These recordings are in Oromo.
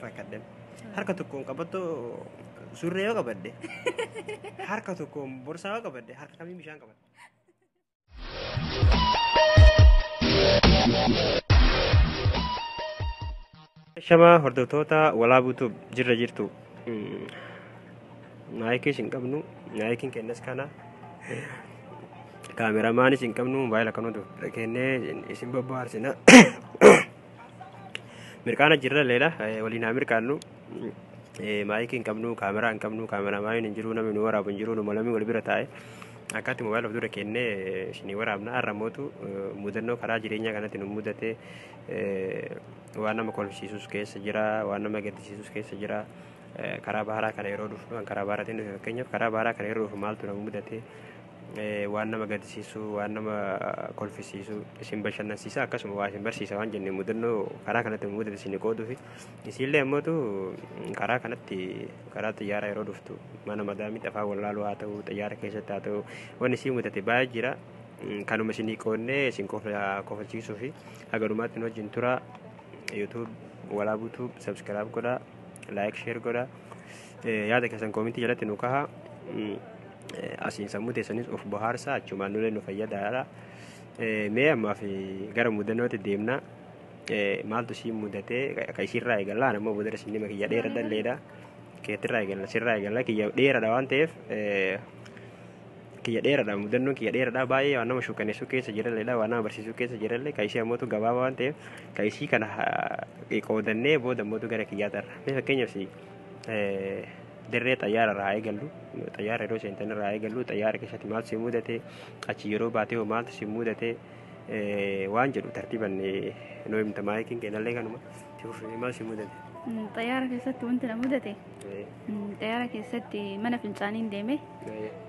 Rakkadhan. Harka tokkoon qabattoo surree yoo qabadde, harka tokkoon borsaa yoo qabadde, harka kamiin bishaan qabadde? Shamaa hordoftoota Walaabuutu jirra jirtu. Maayikiis hin qabnu, maayikiin kennas kana. Kaameramaanis hin qabnu, mobaayila kanuma kennee isin bobbaarsina. Mirqaana jirra leela waliin haa mirqaannu. Maayikii hin qabnu, kaameraa hin qabnu, kaameramaaniin hin jiru, namni nu waraabu hin jiru, nu malamii wal bira taa'e. Akkatti mobaayila of dura kennee isinii waraabna. Har'a mootu mudannoo karaa jireenyaa kanatti nu mudate, waan nama kolfisiisus keessa jira, waan nama gaddisiisus keessa jira. Karaa baharaa kana yeroo dhufnu, karaa baharaatiin dhufe fakkeenyaaf, karaa baharaa kana yeroo dhufu maaltu nama mudate, waan nama gaddisiisu, waan nama kolfisiisu, isin bashannansiisa, akkasuma waa isin barsiisa waan jenne mudannoo karaa kanatti nu mudate isin qooduufi. Isiillee ammootu karaa kanatti karaa xiyyaara yeroo dhuftu mana madaamii afaan wallaaluu haa ta'u, xiyyaara keessatti haa ta'u, wanni isii mudate baay'ee jira. Kanuma isinii qoodnee isin kofalchiisuu fi haga dhumaatti nu wajjin tura. YouTube Walaabuutu subscribe godhaa, like, share godhaa, yaada keessan koomentii jalatti nu kahaa. Asiin sammuu teessanis of bohaarsaa, achumaan nulee nu fayyadaadha. Mee ammaaf gara mudannootti deemna. Maaltu isii mudatee ka isiirraa eegalla? Ammoo booda isin nima kiyya dheera dalleedha. Keetirraa eegalla, sirraa eegalla. Kiyya dheeradha waan ta'eef, kiyya dheeradha, mudannoon kiyya dheeradha, baay'ee waan nama shuukaneessuu keessa jiralleedha, waan nama barsiisuu keessa jirallee. Ka isii ammootu gabaabaa waan ta'eef, ka isii kana qoodannee booda ammootu gara kiyyaa tarra. Mee fakkeenyaaf si dirree xayyaara irraa eegallu, xayyaara yeroo seentan irraa eegallu, xayyaara keessatti maaltu si mudate, achi yeroo baatee hoo maaltu si mudate waan jedhu tartiiban noo himta. Maayikiin kennallee kanuma maal si mudate? Xayyaara keessatti wanti na mudate, xayyaara keessatti mana fincaanii deeme.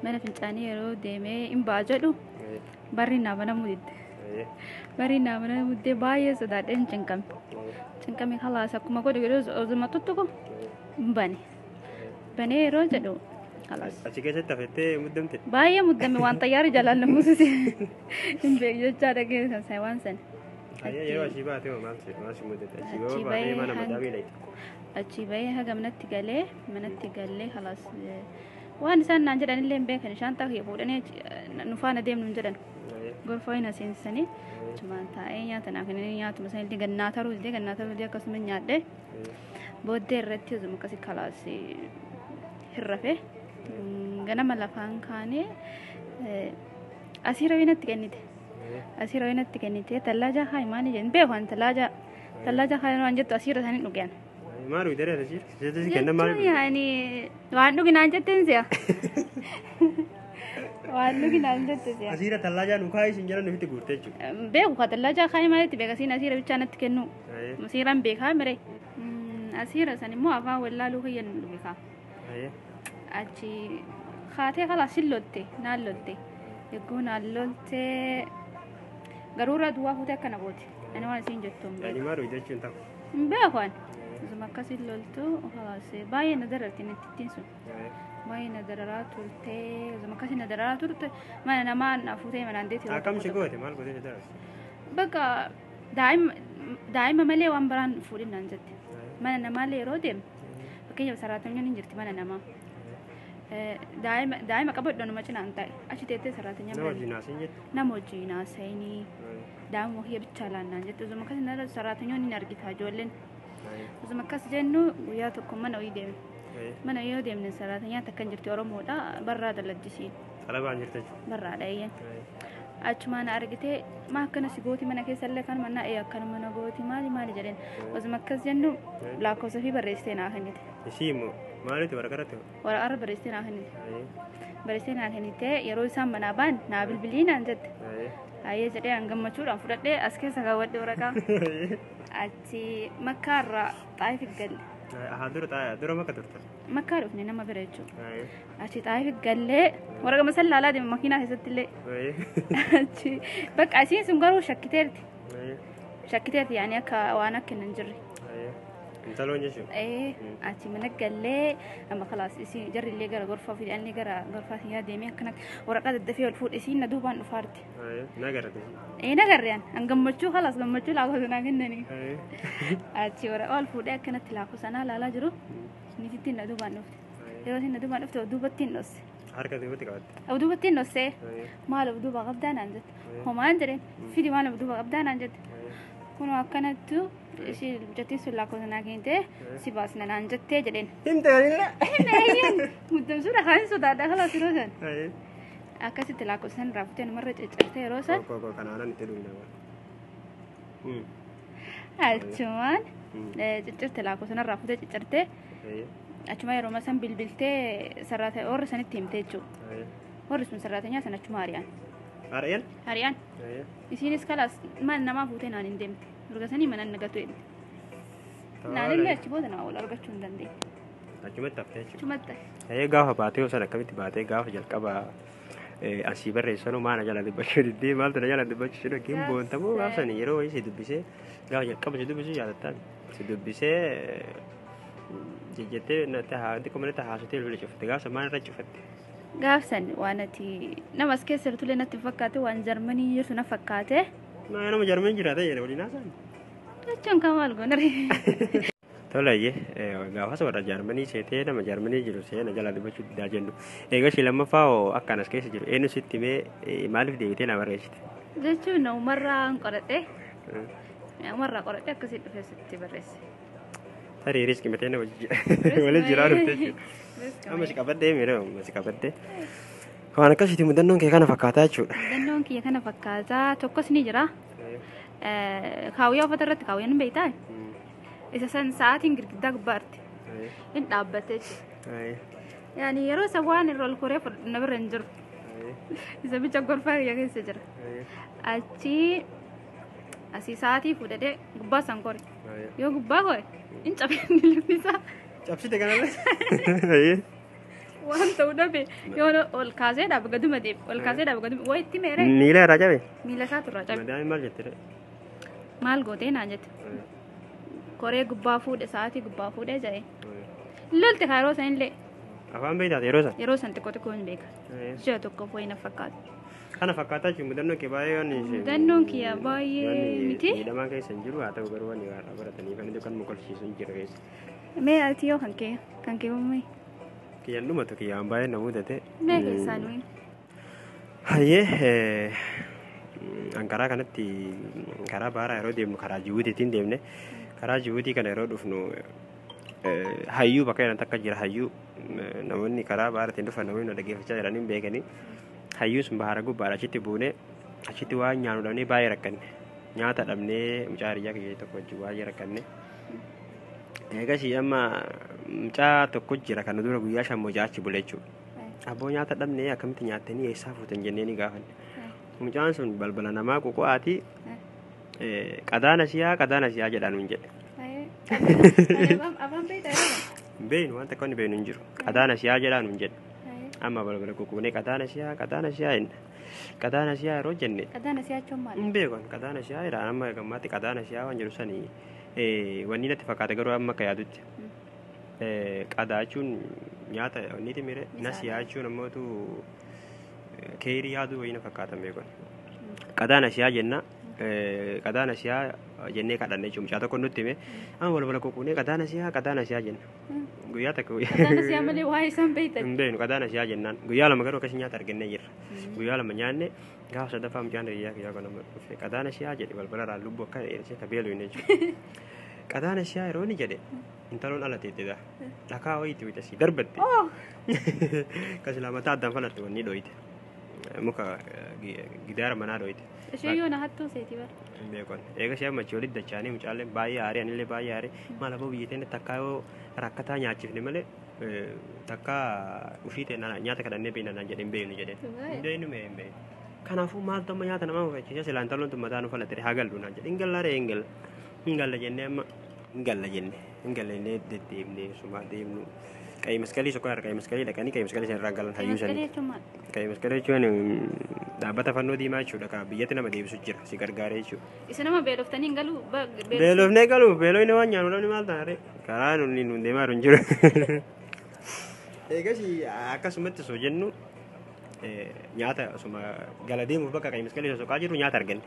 Mana fincaanii yeroo deemee hin ba'a jedhu, barri naa banamuu didde. Barri naa banamuu diddee, baay'ee sodaadheen cinqame. Cinqame, kalaas akkuma godhu yeroo osuma tuttuqu hin bane. Banee yeroo jedhu kalaas. Achi keessatti hafettee muddamte? Baay'ee muddame, waan xayyaarri jalaan na muusise hin beeku jechaa dhageessan waan sana. Yeroo achii baatee hoo maal si mudate? Achii Achii baatee bahee mana madaamii dhayite. Achii bahee haga manatti galee, manatti gallee kalaas waan isaan naan jedhan illee hin beekan. Shaantaa kiyya fuudhanii nu faana deemnu hin jedhan. Gorfoo hin seensisanii achumaan taa'ee nyaata naa kennanii, nyaatuma sana illee gannaa taruu didee, gannaa taruu didee, akkasuma nyaadhe. Booddee irratti osuma akkasii kalaas hin rafe. Ganama lafaan kaanee asii rawii natti kennite. Asii rawii natti kennite, tallaajaa haayi maali jedhan beeku ani, tallaajaa tallaajaa haayi waan jettu asiirra isaanii dhugan. Maal dhugdee asii? Si kennan maal Jechuun yaani waan dhuginaan jetteen si'a. Waan dhuginaan jette si'a. Asiira tallaajaa nu kaayii isin jedhan ofitti guurte jechuudha. Beeku ka tallaajaa haayi maalitti beeka siin asiira bichaa natti kennu. Asiiraan beekaa mire. Asiira san immoo afaan wallaaluu kiyyan dhuge kaa. Achi kaatee kalaas sin lolte, naan lolte. Egguu naan lolte garuu irraa duwwaa fuutee akkana gooti. Ani waan isiin jettu hin Yaani beeku. maal dhugde jechuun ta'u? Hin beeku ani. Osuma akkasiin loltu kalaas baay'ee na dararti nittittiin sun. Baay'ee na dararaa turte, osuma akkasii na dararaa turte, mana namaa na fuutee manaan deetti yeroo Akkam tokko si tokko. goote? Maal gootee si dararti? Bakka daa'ima malee waan biraan fuudhin naan jette. Mana namaallee yeroo deemu, fakkeenyaaf saraatanyoon hin jirti mana namaa. Daa'ima qabadhu anuma cinaan taa'e achi teettee saraatanyaa Nama bira wajjin haasa'in jette? Nama wajjin haasa'inii, daa'ima kiyya bichaa laannaan jette. Osuma akkas na saraatanyoon hin argita ijoolleen. Osuma akkas jennu guyyaa tokko mana wayii deemne. Mana yoo deemne saraatanyaa takka hin jirti, Oromoodha, barraa daladdisiin. Xalabaan jirte jechuudha. Barraadha, eeyyan. Achumaan argitee, maa akkana si gooti mana keessa illee kan mana ee akkana mana gooti maali maali jedheen. Osuma akkas jennu lakkoofsa fi barreessitee naa kennite. Isii immoo maalitti waraqarratti? Waraqarra barreessitee naa kennite. Barreessitee naa kennite, yeroo isaan manaa ba'an naa bilbilii naan jette. Hayyee jedhee an gammachuudhaan fudhadhee as keessa kaawwadhe waraqaa. Achi Makkaarraa Xaayif galle. Haa, dura Makka turte. Makkaa dhufne nama bira jechuudha. Achi Xaayif gallee waraqaa masallaalaa deema makiinaa keessatti illee. Achi bakka asiin sun garuu shakkiteerti. Shakkiteerti, yaani akka waan akka hin jirre. Intaloon jechuudha. Achi mana gallee amma kalaas isin jarri illee gara gorfaa fi illee gara gorfaa siyaa deemee akkanatti waraqaa daddafee ol fuudhe isiin na duubaan dhufaarti. Na garate. Na garreen an gammachuu kalaas gammachuu laakoo sanaa kennanii. Achi waraqaa ol fuudhee akkanatti laakoo sanaa laalaa jiru niitittiin na duubaan dhufte. Yeroo isin na duubaan dhufte duubatti hin dhosse. Harka duubatti qabatte. Duubatti hin dhossee maal of duuba qabdaa naan jette. Homaan jedheen fidi maal of duuba qabdaa naan jette. Kunoo akkanattu ishii mucattiin sun lakkoo sanaa keentee si baasna naan jettee jedheen. Himte anillee. Himne muddamsuudha kaan sodaadha kalaas yeroo san. Akkasitti lakkoo san irraa fuutee namarra caccabtee yeroo san. Koo kanaanan itti dhumne. Achumaan ciccirte lakkoo sanarraa fuutee ciccirtee achuma yeroo san bilbiltee sarraata warra sanitti himte jechuudha. Warri sun sarraatanyaa san achuma ari'an. Ari'an? Ari'an. Isiinis kalaas maal namaa fuutee naan hin deemte. Durga sanii mana nagatu jedhe. Naanillee achi booda nama wal argachuu hin dandeenye. Achumatti haftee jechuudha. Achumatti hafe. Gaafa baatee osoo akkamitti baatee gaafa jalqaba asii barreessanuu maana jala dubbachuu diddee maaltu na jala dubbachuu jedhu hin boontamoo gaafa sani yeroo wayii si dubbisee gaafa jalqaba si dubbisuu jaalattaan si dubbisee jejjettee xiqqoo manatti haasotee bilbila cufatte gaafa san maal irra cufatte? Gaaf san waan ati nama as keessa jirtullee natti fakkaate waan Jarmanii jirtu na fakkaate. Nama Jarmanii jiraata jedhe waliin haasa'an. Jechuun kan maal goona ree? Tola gaafas warra Jarmanii seetee nama Jarmanii jiru seena jala dubbachuu diddaa jennu. Egaa ishee lammaffaa hoo akkaan as keessa jiru eenyu sitti himee maaliif deebitee na barreessite? Jechuun umarraa qoradhee umarraa qoradhee akkasii dhufee sitti barreesse. Tarii riskii matee na waliin jiraa dhufte jechuudha. Amma si qabadhee miidhama amma si qabadhee. Waan akkasiiti mudannoon kee kana fakkaataa jechuudha. Mudannoon kiyya kana fakkaataa tokkos ni jira. Kaawuyyaa uffata irratti kaawuyyaan hin beektaa? Isa san sa'aatiin girgiddaa gubbaa irti. Hin dhaabbatte jechuudha. Yaani yeroo isa waan irra ol koree na bira hin jiru. Isa bicha gorfaa kiyya keessa jira. Achi asii sa'aatii fuudhadhee gubbaa san kore. Yoo gubbaa kore hin cabee lifni isaa. Cabsite kanallee? Waan ta'uu dhabe yoo ol kaasee dhaabe gaduma deeme ol kaasee dhaabe gaduma waa itti meeree. Miila irraa cabe? Miila isaatu irraa cabe. Madaamiin maal jette ree? Maal gootee naan jette. Koree gubbaa fuudhe sa'aatii gubbaa fuudhee jedhee. Lolte kaa yeroo sanillee. Afaan beektaate yeroo san? Yeroo san xiqqoo xiqqoo hin beeka. Ji'a tokko wayii na fakkaata. Kana fakkaataa jechuun mudannoon kee baay'ee waan Mudannoon kiyya baay'ee miti. Miidhamaa keessa hin jiru haa ta'u garuu waan irraa baratanii kan kan mukolchiisu hin jiru keessa. Mee ati yoo kan kee kan kee uumame? Kiyyaan dhumatu kiyyaan baay'ee na mudate. Mee keessaa nuyi? Hayyee an karaa kanatti karaa baaraa yeroo deemnu karaa Jibuutiitiin deemne karaa Jibuutii kana yeroo dhufnu hayyuu bakka jedhan takka jira hayyuu namoonni karaa baaraatiin dhufan namoonni nu dhaggeeffachaa jiran hin beekanii hayyuun sun bahara gubbaadha achitti buune achitti waan nyaannu dhabnee baay'ee rakkanne nyaata dhabnee mucaa hiriyyaa kiyya tokko wajjin baay'ee rakkanne. Eegasii amma mucaa tokko jira kan dura guyyaa shan mucaa achi bule jechuudha. Abboo nyaata dhabnee akkamitti nyaattanii eessaa fuutan jennee ni gaafanne. Mucaan sun balbala namaa ququ'aati qadaana siyaa qadaana siyaa jedhaa nuun jedhe. Afaan beektaa yeroo Beeynu waan takka inni beeynu hin jiru. Qadaana siyaa jedhaa nuun jedhe. Amma balbala ququunee qadaana siyaa qadaana siyaa jenna. Qadaana siyaa yeroo jenne. Qadaana siyaa jechuun maali? Hin beeku qadaana siyaa jedha amma gammaatti qadaana siyaa waan jedhu sanii wanni natti fakkaata garuu amma akka yaadutti. Qadaa jechuun nyaata wanniiti mire nasiyaa jechuun ammootu keerii yaaduu wayii na fakkaata beeku. Qadaana siyaa jenna. Qadaana siyaa jennee kadhanne jechuun mucaa tokko nutti hime amma balbala ququunee qadaana siyaa qadaana siyaa jenna. Guyyaa takka Qadaana siyaa malee waa'ee isaan beektan. Hin beeknu qadaana siyaa jennaan guyyaa lama garuu akkasii nyaata argannee jirra. Guyyaa lama nyaanne gaafa sadaffaa mucaan hiriyyaa kiyyaa kana dhufe qadaana siyaa jedhe balbala irraa lubbuu akka dheeressee tabeelu hin jechuudha. Qadaana siyaa yeroo inni jedhe intaloon ala teettedha. Dhakaa wayiitti wixasii darbatte. Kasi mataa addaan falatte wanni dhoyite. Muka gidaara manaa dhoyite. Ishee yoo na hattuu seeti bara. Beekon. Eega ishee amma walitti dachaanii mucaallee baay'ee aarii anillee baay'ee aarii maal aboo biyya teenya takkaa yoo rakkataa nyaachifne malee takkaa ufii ta'e nyaata kadhannee beekna naan jedhee hin beeknu jedheen. Hin beeknu mee hin beeknu. Kanaafuu maaltu amma nyaata namaa hubachiisa silaa intaloon tun mataa nu falatte haa gallu naan jedhe hin galla ree hin galla. Hin galla jennee amma hin galla jenne hin galla jennee deddeemnee sumaa deemnu. Qayyii masqalii sokkaa irra qayyii masqalii dhaqanii qayyii masqalii sana irraa galan hayyuu sanii. Qayyii masqalii jechuun dhaabbata fannoo diimaa jechuudha kan biyyatti nama deebisu jira si gargaaree jechuudha. Isa nama beeloftanii hin galuu? Beelofnee galuuf beelofni waan nyaannu dhabni maal ta'a ree? Karaa nuni nu deemaa jiru hin jiru. Eegas akkasumatti osoo jennu nyaata osuma gala deemuuf bakka qayyii masqalii sosoqaa jiru nyaata arganne.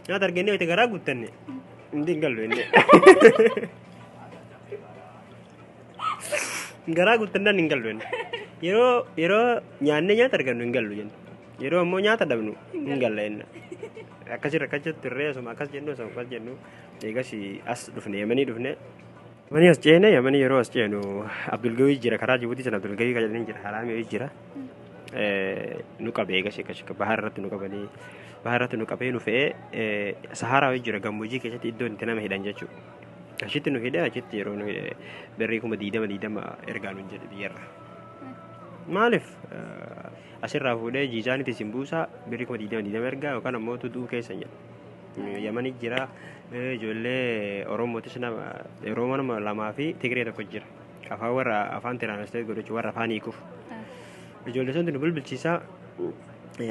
Nyaata argannee wayita garaa guuttanne hindi hin gallu inni. Garaa guuttannaan hin gallu inni. Yeroo nyaannee nyaata argannu hin gallu jenna. Yeroo ammoo nyaata dhabnu hin galla jenna. Akkasirra akkas jettu irree osuma akkas jennu osuma akkas jennu eegas as dhufne Yemanii dhufne. Yemanii as ceene Yemanii yeroo as ceenu Abdulgawii jira karaa Jibuutii sana Abdulgawii kan jedhanii jira Haraamii jira. Nu qabe eegas akkas bahar irratti nu qabanii bahar irratti nu qabee nu fe'ee Saharaa jira gammoojjii keessatti iddoo itti nama hidhan jechuudha. Achitti nu hidhe achitti yeroo nu hidhe birrii 20,000 ergaa nu jedhe biyyarra. Maaliif asirraa fuudhee jiisaanitti isin buusaa birrii 20,000 ergaa yookaan ammoo du'uu keessa jedha. Yamanii jira ijoollee Oromootis nama Oromoo nama lamaa fi Tigree tokko jira. Afaan warra afaan tiraansleet godhachuu warra afaan hiikuuf. Ijoollee sun nu bilbilchiisaa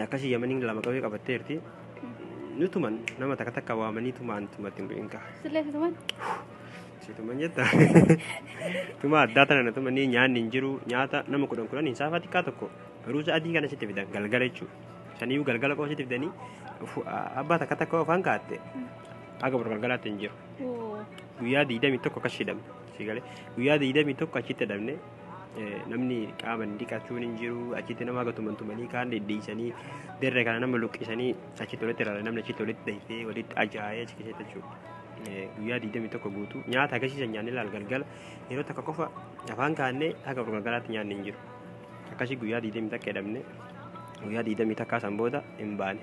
akkasii Yamaniin lama qabee qabatteerti. Nutuman nama takka takka waamanii tumaan tumatti hin bu'in kaa. Sillee tuman? Si tuman jetta. Tuma addaa tana na tumanii nyaanni hin jiru nyaata nama 10 10 saafaa xiqqaa tokko ruuza adii kana sitti fidan galgala jechuudha. Saniyyuu galgala qofa sitti fidanii abbaa takka takka afaan kaa'atte haga bor galgalaatti hin jiru. Guyyaa 21 akkas hidhamne si galee guyyaa 21 achitti hidhamne namni qaama dhiqachuun hin jiru achitti nama haga tuman tumanii kaan dhidhiisanii dirree kana nama luqqisanii achitti walitti rarra'e namni achitti walitti dahitee walitti ajaa'ee achi keessatti jechuudha. Guyyaa 21 guutuu nyaata agarsiisan nyaanni laal galgala yeroo takka qofa afaan kaa'annee haga bor galgalaatti nyaanni hin jiru. Akkasii guyyaa 21 hidhamne guyyaa 21 san booda hin baane.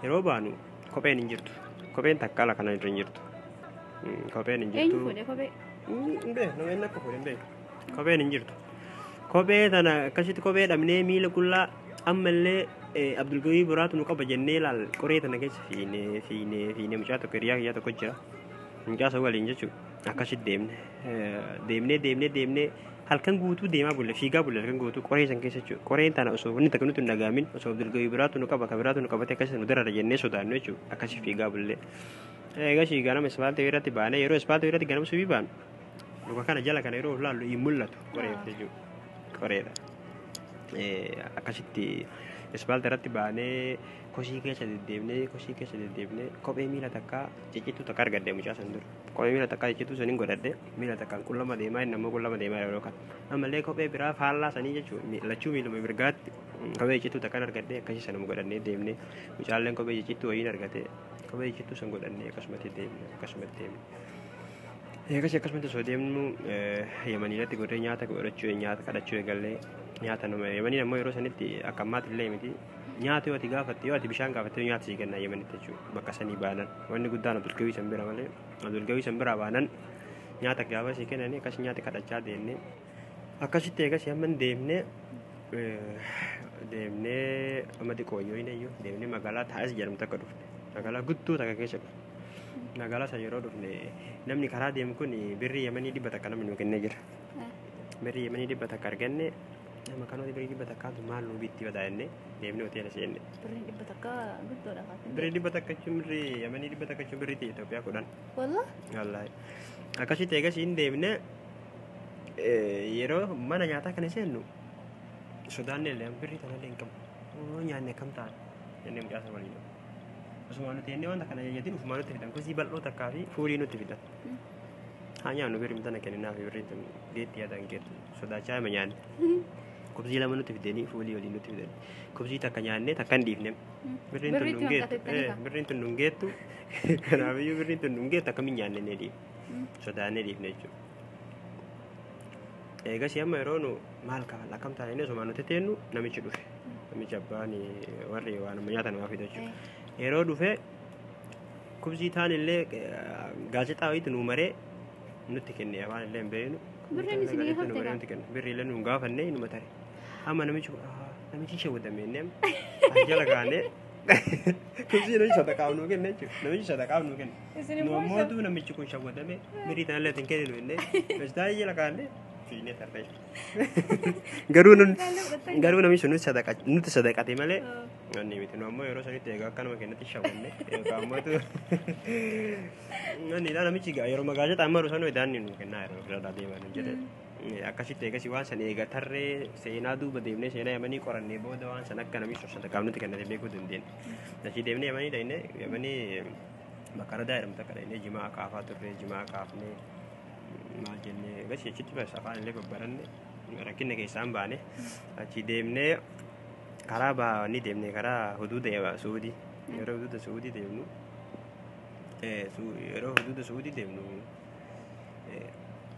Yeroo baanu kopheen hin jirtu. Kopheen takka ala kana irra hin jirtu. Kopheen hin jirtu. Eenyu fuudhe kophee? Hin beeku nama inni akka fuudhe hin beeku. Kopheen hin jirtu. Kophee tana akkasitti kophee dhabnee miila qullaa ammallee Abdulgawii biraatu nu qaba jennee laal qoree tana keessa fiinee fiinee fiinee mucaa tokko hiriyaa kiyyaa tokko jira. Mucaa isa waliin jechuudha. Akkasitti deemne deemnee deemnee deemnee halkan guutuu deemaa bulle fiigaa bulle halkan guutuu qoree san keessa jechuudha. Qoreen tana osoo wanni takka nutti hin dhaga'amin osoo Abdulgawii biraatu nu qaba ka biraatu nu qabate akkasitti nu darara jennee sodaannu jechuudha. Akkasi fiigaa bulle. Egaa ganama ispaaltii irratti baanee yeroo ispaaltii irratti ganama subii baanu luka kana jala kana yeroo laallu hin mul'atu qoree jechuudha. Qoreedha. Akkasitti ispaaltii irratti baanee kosii keessa deddeemnee kosii keessa deddeemnee kophee miila takkaa ciccittuu takka argadde mucaa san dura. Kophee miila takkaa ciccittuu saniin godhadhe miila takkaan qullama deemaa inni ammoo qullama deemaa yeroo kana. Ammallee kophee biraa faallaa sanii jechuudha lachuu miiluma mirgaatti kophee ciccittuu takkaan argadde akkasii sanuma godhannee deemnee mucaalleen kophee ciccittuu wayiin argate kophee ciccittuu san godhannee akkasumatti deemne akkasumatti deemne. Eegas akkasumatti osoo deemnu Yemaniirratti godhee nyaata godhachuu nyaata kadhachuu eegallee nyaata nama Yemaniin ammoo yeroo sanitti akka ammaatti illee miti nyaata yoo ati gaafatte yoo ati bishaan gaafatte nyaata sii kennaa Yemanitti jechuudha bakka sanii baanan wanni guddaan Abdulgawii san bira malee Abdulgawii san bira baanan nyaata gaafa sii kennanii akkas nyaata kadhachaa deemne akkasitti eegas hamma deemne deemnee amma xiqqoo yoo hin eeyyuu deemnee magaalaa Taa'is jedhamtu takka dhufne magaalaa guddoo takka keessa dhufne. Magaalaa sana yeroo dhufne namni karaa deemu kun birrii Yemanii 100 namni nu kennee jira. Birrii Yemanii 100 arganne nama kanooti birrii 100 maal nu bitti badaa jennee deemnee hoteela seenne. Birriin 100 guddoodha fakkii. Birrii 100 jechuun birrii Yemanii 100 jechuun birrii Itoophiyaa 10. Wallah? Wallaahi. Akkasitti eegas hin deemne yeroo mana nyaataa kana seennu sodaanne illee birrii tanallee hin qabu. Nyaanni akkam ta'an jennee mucaa sana waliin. Osuma nuti jennee wanta kana jajjatiin ufumaa nutti fidan kosii bal'oo takkaa fi fuulii nutti fidan. Haa nyaannu birrii tana kenninaa fi birrii tun geetti yaadaan geettu sodaachaa hima nyaanne. Kobsii lama nutti fidanii fuulii waliin nutti fidan. Kobsii takka nyaannee takka hin dhiifne. Birriin tun nun geettu. Birriin tun nun geettu. Kanaafiyyuu birriin tun nun geettu akkamiin nyaanne ni dhiifne. Sodaannee dhiifne jechuudha. Eegas amma yeroo nu maal kaafalla akkam taane inni osuma nuti teennu namichi dhufe. Namichi abbaan warri waan nyaata namaa fidu jechuudha. Yeroo dhufe kubsii taan illee gaazexaa wayiitu nu maree nutti kenne afaan illee hin beeknu. Birriin isinii hafte nutti kenne. Birri illee nu hin gaafanne inuma tare. Amma namichi namichi shawwadame inni as jala kaanee kubsii namichi sadaqaaf nuu kenne jechuudha. Namichi sadaqaaf nuu kenne. Nu ammootu namichi kun shawwadame birrii tanallee hin kenninu jennee gaazexaa jala kaanee Fiinee tarree. Garuu nun garuu namni sun nuti sadaqate malee wanni miti. Nu ammoo yeroo sanitti egaa akka nama kennatti shawwanne yookaan ammoo wanni dha namichi yeroo magaazexaa amma yeroo sanuu idaan nu kennaa yeroo ofirraa deemaa nu jedhe. Akkasitti eegas waan san eega tarree seenaa duuba deemnee seenaa Yamanii qorannee booda waan san akka namni sun sadaqaaf nuti kennate beekuu dandeenya. Achii deemnee Yamanii dhaqnee Yamanii bakka radaa jedhamtu takka dhaqnee jimaa kaafaa turre, jimaa kaafnee maal jennee eegas achitti bas afaan illee babbaranne rakkina keessaan baane. Achii deemnee karaa baanii deemnee karaa huduuda Suudii, yeroo huduuda Suudii deemnu yeroo huduuda Suudii deemnu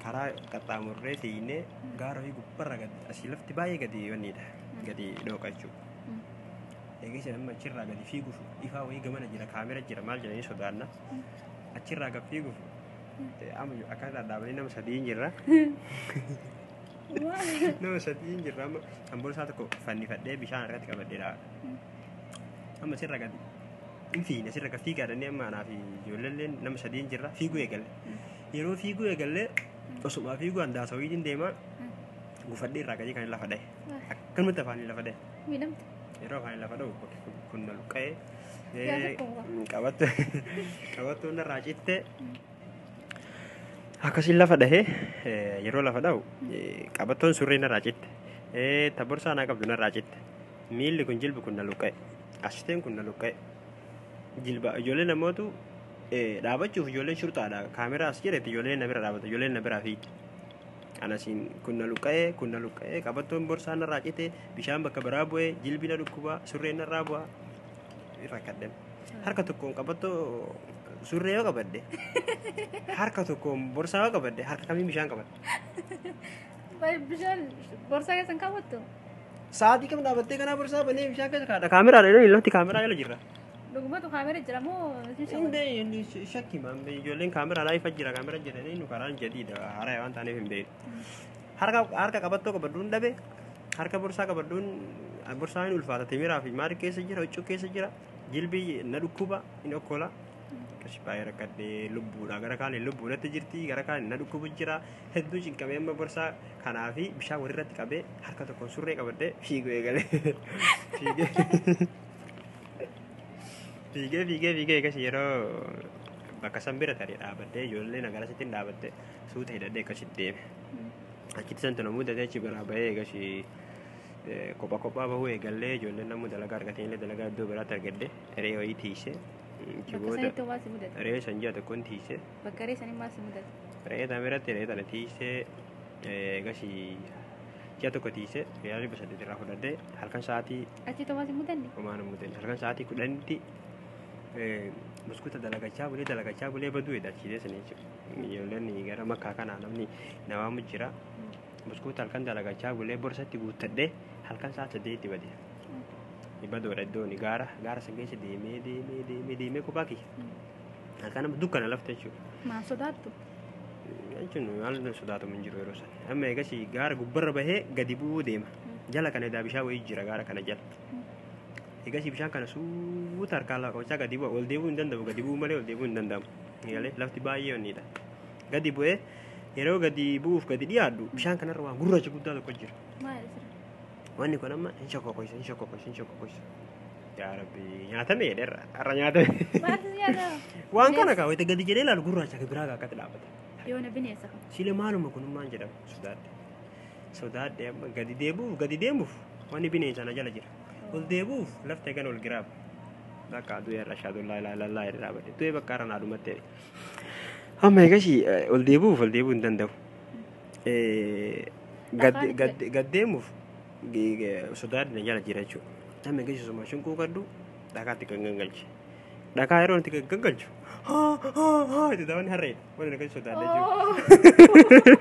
karaa qaxxaamurree fiignee gaara wayii gubbarra gadi asii lafti baay'ee gadi wanniidha gadi dhooqa jechuudha. Eegas amma achirraa gadi fiiguuf ifaa wayii gamana jira, kaamera jira maal jedhanii sodaanna. Achirraa gad fiiguuf amma akka dhaabanii nama sadiin jirra. Nama sadiin jirra amma kan borsaa tokko fannifadhee bishaan irratti qabadhee dhaaba. Amma asirra gadi hin fiigne, asirra gad fiigaa dhannee amma anaa fi ijoolleen nama sadiin jirra fiiguu eegalle. Yeroo fiiguu eegallee osuma fiiguu andaasa wayiitiin deemaa gufadhee irraa gadi kan lafa dhahe. Akkanumatti afaanii lafa dhahe. Miidhamte. Yeroo afaanii lafa dhahu kun na luqqa'ee qabattoon irraa citte akkasiin lafa dhahee yeroo lafa dhahu qabattoon surree narraa citte, ta borsaa naa qabdu narraa citte, miilli kun jilbi kun na luqqa'e, asiteen kun na luqqa'e, jilba ijoollee namootu dhaabachuuf ijoolleen shurxaadha kaameraa as jedhetti ijoolleen na bira dhaabata, ijoolleen na biraa fiigdi. Anasiin kun na luqqa'ee kun na luqqa'ee qabattoon borsaa narraa cite, bishaan bakka biraa bu'ee, jilbi na dhukkubaa, surreen narraa bu'aa rakkadhe. Harka tokkoon qabattoo surree yoo qabadde, harka tokkoon borsaa yoo qabadde, harka kamiin bishaan qabadde? Bishaan borsaa keessa hin kaawwattu? Sa'aatii kam dhaabattee kanaa borsaa banee bishaan keessa kaadha? Kaameraadha, lafti kaameraa jala jirra. Dhugumatu kaamera jira moo? Hin shakki maambe ijoolleen kaameraadhaa ifa jira kaamera jedhanii nu karaan jadiidha haaraa waan taaneef hin beeknu. Harka qabattoo qabadduun dhabe, harka borsaa qabadduun borsaan hin ulfaata, timiraa fi maal keessa jira, huccuu keessa jira, jilbi na dhukkuba hin okkola. Akkasi baay'ee rakkadhee lubbuudha gara kaaniin lubbuudhatti jirti gara kaaniin na dhukkubu jira, hedduu cinqamee amma borsaa kanaa fi bishaan walirratti qabee harka tokkoon surree qabadhee fiiguu eegale. Fiigee fiigee fiigee fiigee akkas yeroo bakka san bira tarii dhaabaddee ijoollee nagarasitti hin dhaabatte suuta hidhadhee akkasitti deeme. Achitti santu namuu datee achi biraa bahee akkas kophaa kophaa bahuu eegallee ijoolleen namuu dalagaa argatee illee dalagaa iddoo biraatti argadde re'ee wayii tiisee. Bakka sanitti maal si mudate? Re'ee san ji'a tokkoon tiisee. Bakka re'ee sanii maal si mudate? Re'ee tana biratti re'ee tana tiisee akkas ji'a tokko tiisee riyaala 800 irraa fudhadhee halkan sa'aatii. Achitti maal si mudanne? Homaa hin mudanne. Halkan sa'aatii 10tti buskuta dalagachaa bulee baduu jedha achiilee sana jechuudha. Ijoolleen gara makkaa kanaa namni namaamu jira. Buskuta halkan dalagachaa bulee borsatti guuttadhee halkan sa'a 8tti bade. Badoodha iddoon gaara san keessa deemee deemee deemee deemee kophaa kiyya. Halkan nama dukkana lafte jechuudha. Maal sodaattu? Jechuun maal sodaatamu hin jiru yeroo sana. Amma eegas gaara gubbarra bahee gadi bu'uu deema. Jala kana edaa bishaan wayii jira gaara kana jala. Eegas bishaan kana suuta harkaan lafa qabachaa gadi bu'a. Ol deebi'uu hin danda'u. Gadi bu'uu malee ol deebi'uu hin danda'amu. Eegalee lafti baay'ee onniidha. Gadi bu'ee yeroo gadi bu'uuf gadi dhiyaadhu bishaan kanarra waan gurraacha guddaa tokko jira. Maal jira? Wanni kun amma hin shokkokoisa hin shokkokoisa hin shokkokoisa. Yaa Rabbi nyaatame jedheerra har'a nyaatame. Maaltu nyaatama? Waan kana kaa wayita gadi jedhee ilaalu gurraacha biraa kaa akkatti dhaabbata. Yoona bineensa kan. Silee maaluma kunummaan jedhama sodaadhe. Sodaadhe amma gadi deebi'uuf gadi deemuuf wanni bineensa na jala jira. Ol deebi'uuf lafti eegan ol giraaba. Bakka du'e irra shaadullaa ilaalallaa jedhee dhaabbate. Du'e bakka har'a naa dhumatte. Amma eegas ol deebi'uuf ol deebi'uu hin danda'u. Gad deemuuf sodaadhe na jala jira jechuudha. Amma eegas osuma shinquu qaddu dhakaatti kan gangalche. Dhakaa yeroo itti kan gangalchu haa haa haa itti taphani harreedha. Wanni akkasii sodaadhe jechuudha.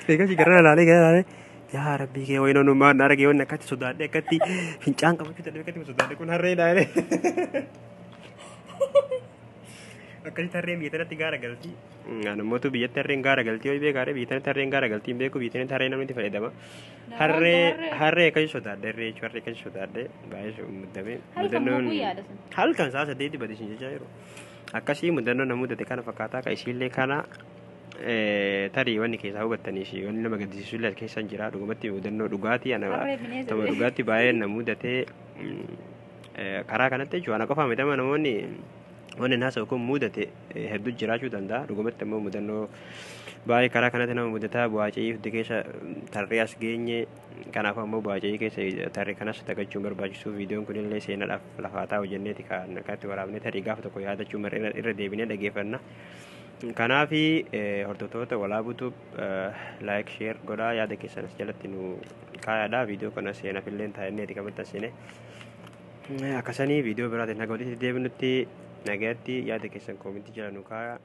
Eegas gara ilaalee gara ilaalee yaa Rabbii kee wayii noonu maal argee wanni akkatti sodaadhe akkatti fincaan qabachuu dadhabe akkatti sodaadhe kun harreedha jedhee. Akkasitti harreen biyya tanatti gaara galti. Namoota biyyatti harreen gaara galti yoo beekaa biyya tanatti harreen gaara galti hin beeku biyya tanatti harree namni itti fayyadama. Harree akkasii sodaadhe harree jechuun harree akkasii sodaadhe baay'ee muddamee. Halkan sa'a 8 bade isin jechaa jiru. Akkasii mudannoo na mudate kana fakkaataa ka isiillee kana Tarii wanni keessaa hubattanii fi wanni nama gaddisiisu illee as keessa hin jira. Dhugumatti mudannoo dhugaatii ana Harree bineensa tama ta'e. Dhugaatti baay'ee na mudatee karaa kanatti jechuudha. Ana qofaa miti, amma namoonni wanni haasa'u kun mudate hedduu jiraachuu danda'a. Dhugumatti immoo mudannoo baay'ee karaa kanatti nama mudataa bu'aa ce'ii hundi keessa tarree as geenye. Kanaaf ammoo bu'aa ce'ii keessa tarree kanas dagachuun barbaachisu. Viidiyoon kunillee seenaadhaaf lafaa taa'u jenneeti kan akkatti waraabnee tarii gaafa tokko yaadachuu irra deebinee dhageeffanna. Kanaafi hordoftoota Walaabutu like, share godhaa, yaada keessan as jalatti nu kaayaadha. Viidiyoo kana seenaaf illee taa'enneeti kan maxxansine. Akkasanii viidiyoo biraatiin haga walitti deebinutti nagaatti, yaada keessan koomentii jala nu kaaya.